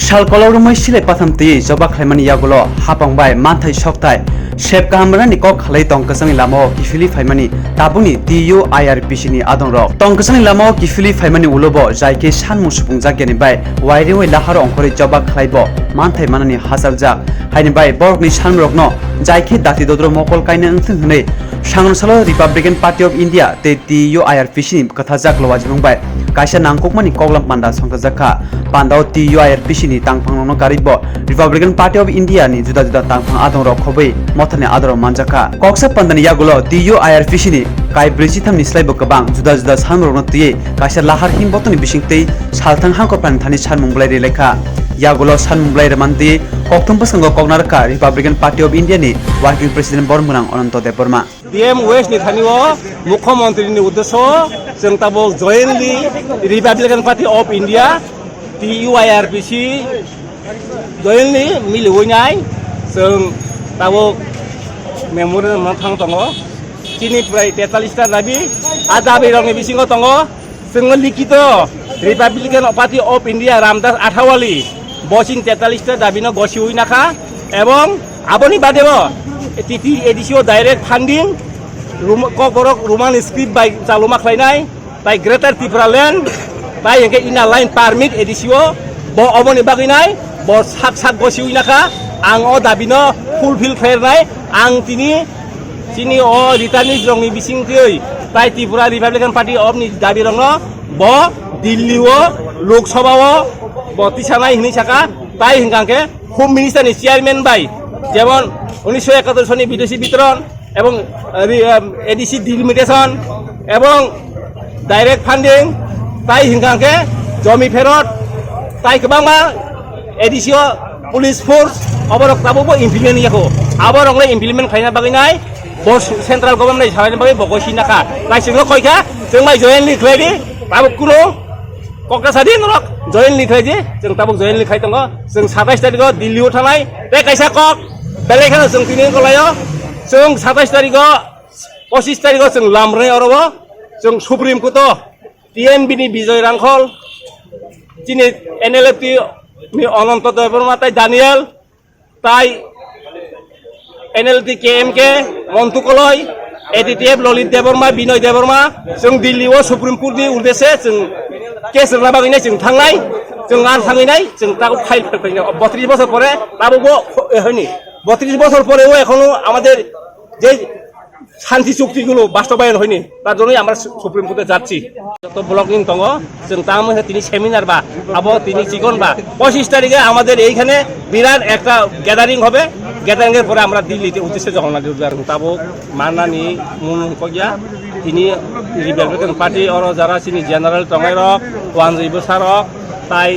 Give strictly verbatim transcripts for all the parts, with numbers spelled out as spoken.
Sal kolok romwi silai patham twi choba khlaimani yagulo hapang bai manthai sokthai sep kaham rani kok khalai tong kwchangni lamao kiphilwi phaimani tabukni T U I R P C ni adongrok. Tong kwchangni lamao kiphilwi phaimani ulobo jai khe sanmung supungjak yani bai wairwi laharo ongkhorwi choba khlaibo manthai manani hachaljak. Haini bai borokni sanmrokno jai khe dakti dodro mokol kaina wngthung hwnwi sangrwsalo Republican Party of India tei T U I R P C ni kwthajak lowajimung bai kaisa nangkukmani koklam panda songchajakha. Pandao T U I R P C ni tangphangrokno karwibo Republican Party of India ni juda juda tangphang adongrok khobwi mothani adorok manjakha. Koksa pandani yagulo T U I R P C ni kai brwi chitham ni slaibo kwbang juda juda sanmrokno twiwi kaisa lahar him botoni bisingtwi salthang hangkophrani thani sanmung bwlai rwlaikha. Yagulo sanmung bwlai rwmani twiwi kokthum bwskango kokna rwkha Republican Party of India ni Working President Bormwrang Ananto Debbarma. D M West ni thani o Mukhyamantri ni uddesyo chwng tabuk jointly Republican Party of India, T U I R P C jointly miliwi nai chwng tabuk memorandum no thang tongo. Chini prai tetallis ta dabi, a dabi rok ni bisingo tongo. Chwngno likito Republican Party of India Ramdas Athawale bo chini tetallis ta dabino gosiwi nakha, ebong aboni badebo T T A D C o direct funding, Rom-, Kokborok Roman script bai chaluma khlainai, tai Greater Tipraland, tai hwnkhe Inner Line Permit A D C o bo oboni bagwi nai, bo sak sak gosiwi nakha, ang o dabino fulfill khlainai, ang tini Chini o returnees rokni bisingtwi tai Tripura Republican Party of ni dabi rokno bo Delhi o Lok Sabha o bo tisanai hinwi saka, tai hwnkha khe Home Minister ni chairman bai, jemon unisho ekatur soni Bideshi Bitaran ebong, eh, ri-, eh, A D C delimitation ebong direct funding, tai hwnkha khe jomi pherot, tai kwbangma A D C o police force oborok tabukbo implement yako. Aborokno implement khlaina bagwi nai bo central government ni salaini bagwi bo gosina kha. Tai chwngno khoi kha, chwng bai jointly khlai di, tabuk kuno kokta sadi norok jointly khlai di, chwng tabuk jointly khai tongo. Chwng satais tarikh o Delhi o thanai, tei kaisa kok belai kheno chwng tini wngkolaio, chwng satais tarikh o, pochis tarikh o chwng lam rwnai oro o, chwng Supreme Court o T N B ni Bijoy Rangkhol, chini N L F T ni Ananto Debbarma tai Daniel, tai N L T K M K Montu Koloi, A T T F Lolit Debbarma, Binoy Debbarma, chwng Delhi o Supreme Court ni uddesye chwng case rwna bagwi nai chwng thangnai, chwng ar thangwi nai, chwng tabuk file file file botris bosor pore tabukbo, eh, hwnwi botris bosor poreo ekhono amader je শান্তি চুক্তিগুলো বাস্তবায়ন হয়নি, তার জন্যই আমরা সু-, সুপ্রিম কোর্টে যাচ্ছি। যত ব্লক নিন tongo, chwng tamo khe tini seminar ba, abo tini chikon ba, পঁচিশ তারিখে আমাদের এইখানে বিরাট একটা গ্যাদারিং হবে। গ্যাদারিং এর পরে আমরা দিল্লিতে উদ্দেশ্যে রওনা দিব। আর tabuk manani mung kokya, tini Republican Party oro jara chini general tongnai rok, wanjwi bwsa rok, tai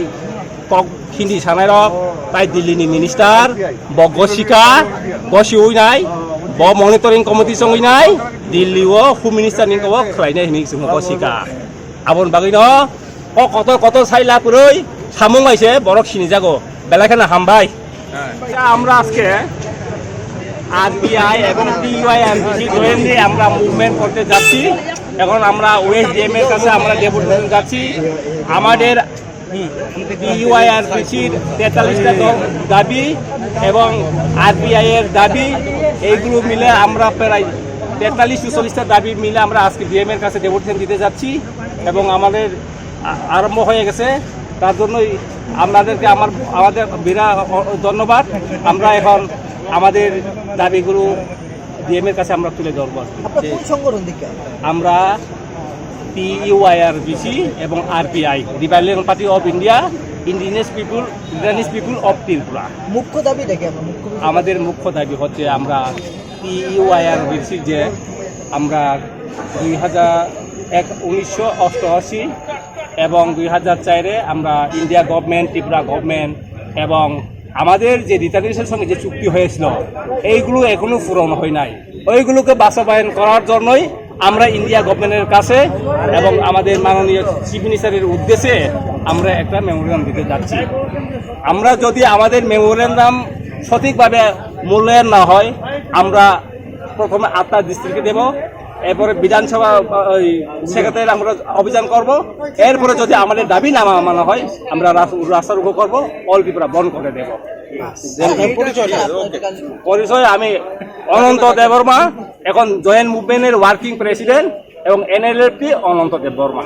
kok hindi sanai rok, tai Delhi ni minister, bo gosika, gosi uinai, bo monitoring committee songwi nai, Delhi o Home Minister ni kok khlainai hinwi chwng gosika. Aboni bagwi no o kotor kotor sai lapurui samung bai se borok sini jago, belai kheno hambai. আমরা আজকে আরপিআই এবং টিওয়াইআরপিসি জয়েন্টলি আমরা মুভমেন্ট করতে যাচ্ছি। এখন আমরা ওয়েস্ট ডিএম এর কাছে আমরা ডেপুটেশন যাচ্ছি। আমাদের টিওয়াইআরপিসির তেতাল্লিশটা দল দাবি এবং আরপিআই এর দাবি, এইগুলো মিলে আমরা প্রায় তেতাল্লিশ চুচল্লিশটা দাবি মিলে আমরা আজকে ডিএম এর কাছে ডেপুটেশন দিতে যাচ্ছি এবং আমাদের আ-, আরম্ভ হয়ে গেছে। তার জন্যই আপনাদেরকে আমার, আমাদের বিরা-, অ-, অ-, ধন্যবাদ। আমরা এখন আমাদের দাবিগুলো ডিএম এর কাছে আমরা তুলে ধরবো আর কি। আপনারা কোন সংগঠন থেকে? আমরা টিইউআইআরবিসি এবং আরপিআই, Republican party of India, indigenous people, indigenous people of Tripura. মুখ্য দাবিটা কি আপনার? মুখ্য দাবি? আমাদের মুখ্য দাবি হচ্ছে আমরা টিইউআইআরবিসি যে আমরা দুই হাজার এক, উনিশশো অষ্টআশি এবং দুই হাজার চারে আমরা ইন্ডিয়া গভর্নমেন্ট, ত্রিপুরা গভর্নমেন্ট এবং আমাদের যে রিটার্নেশন সঙ্গে যে চুক্তি হয়েছিল, এইগুলো এখনো পূরণ হয় নাই। ওইগুলোকে বাস্তবায়ন করার জন্যই আমরা ইন্ডিয়া গভর্নমেন্টের কাছে এবং আমাদের মাননীয় চিফ মিনিস্টারের উদ্দেশ্যে আমরা একটা মেমোরেন্ডাম দিতে যাচ্ছি। আমরা যদি আমাদের মেমোরেন্ডাম সঠিকভাবে মূল্যায়ন না হয়, আমরা প্রথমে আটটা ডিস্ট্রিক্টে দেব। এরপরে বিধানসভা, আহ, ওই সেক্রেটারি আমরা অভিযান করব। এরপরে যদি আমাদের দাবি না মানা হয়, আমরা রাস-, রাস্তা রোকো করব, অল ত্রিপুরা বন্ধ করে দেব। পরিচয়, আমি অনন্ত দেববর্মা, এখন জয়েন্ট মুভমেন্টের ওয়ার্কিং প্রেসিডেন্ট এবং এনএলএফটি অনন্ত দেববর্মা।